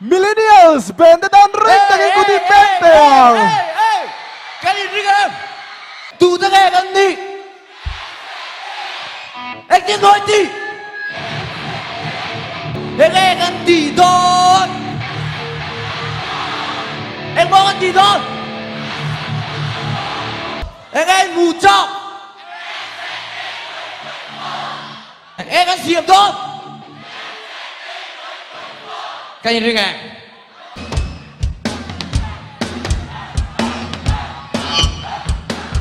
Millennials band te tan ring takin kut in beng teh ang. Kan in ring em? Tu te nge kan nih? Engtin nawi tih? Enge kan tih dawn? Engmaw kan tih dawn? Enge in hmuh chak? Enge kan siam dawn? Kan in ring em?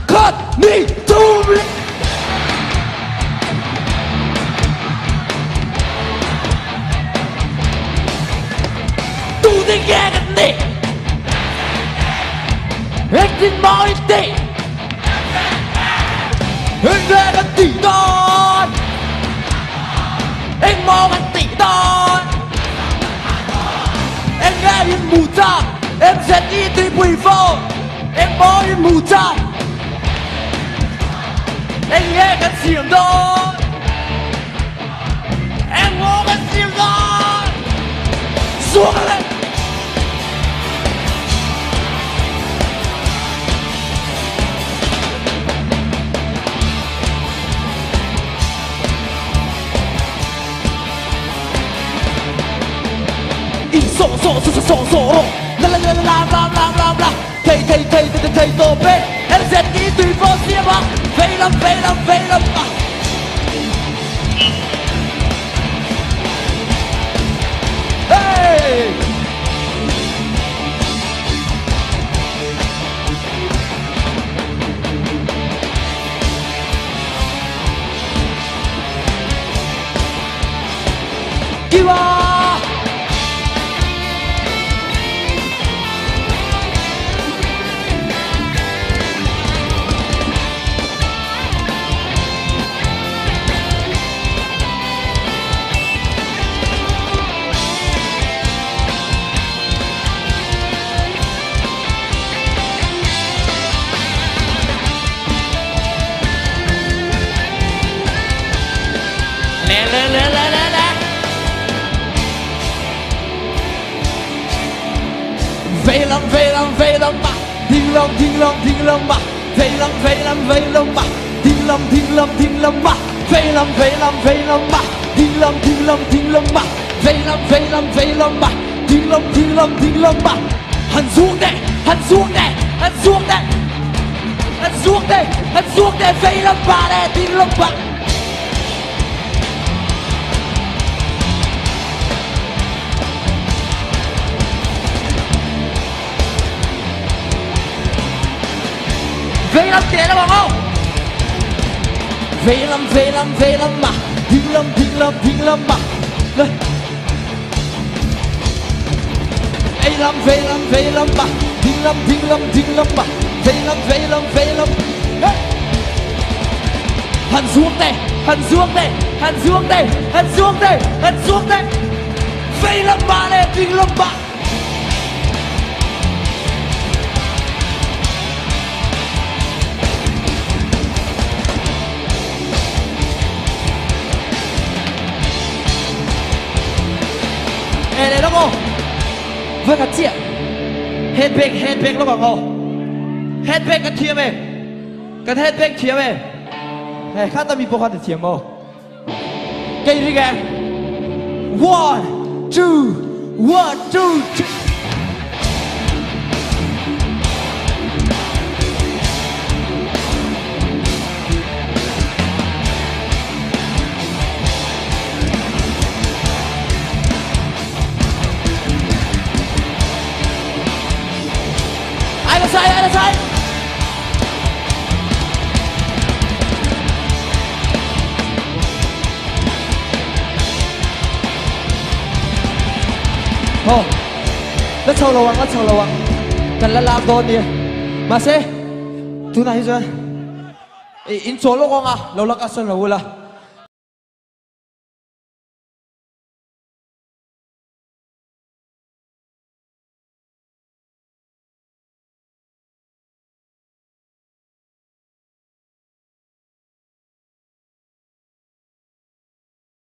Khat ni thum le. Tu te nge kan nih? Engtin maw in tih? Enge kan tih dawn? Engmaw kan tih dawn? Enge in hmuh chak? MZE tuipui fo Engmaw in hmuh chak? Enge kan siam dawn? Engmaw kan siam dawn? Suak le! In sawh sawh sawh sawh sawh rawh la la la la la la la la thei thei thei thei thei tawp e MZE tui pawh siam a vei lam vei lam vei lam a. Hey! Kiwa! Le le le le le le. Vei lam vei lam vei lam ah ding lam ding lam ding lam ah vei lam vei lam vei lam ah ding lam ding lam ding lam ah vei lam vei lam vei lam ah ding lam ding lam ding lam ah vei lam vei lam vei lam ah ding lam ding lam ding lam ah han xuống teh han xuống teh han xuống teh han xuống teh han xuống teh vei lam pa le ding lam pa. Vei lam teh lam ang aw. Vei lam vei lam vei lam ah ding lam ding lam ding lam ah Vei lam vei lam vei lam ah ding lam ding lam ding lam ah vei lam vei lam vei lam Han xuống teh han xuống teh han xuống teh han xuống teh han xuống teh vei lam ah le ding lam ah. Leh lawk aw va ka chiah headbang headbang lawk ang aw headbang kan thiam e kan headbang thiam e he kha ta mi pawh khan a thiam aw kei ring e one two one two three. Ai là sai ai là sai. Ho la chho lo ang la chho lo ang kan la lak dawn nia mahse tunah hi chuan in chawl lawk ang a lo la ka sawn lo ula.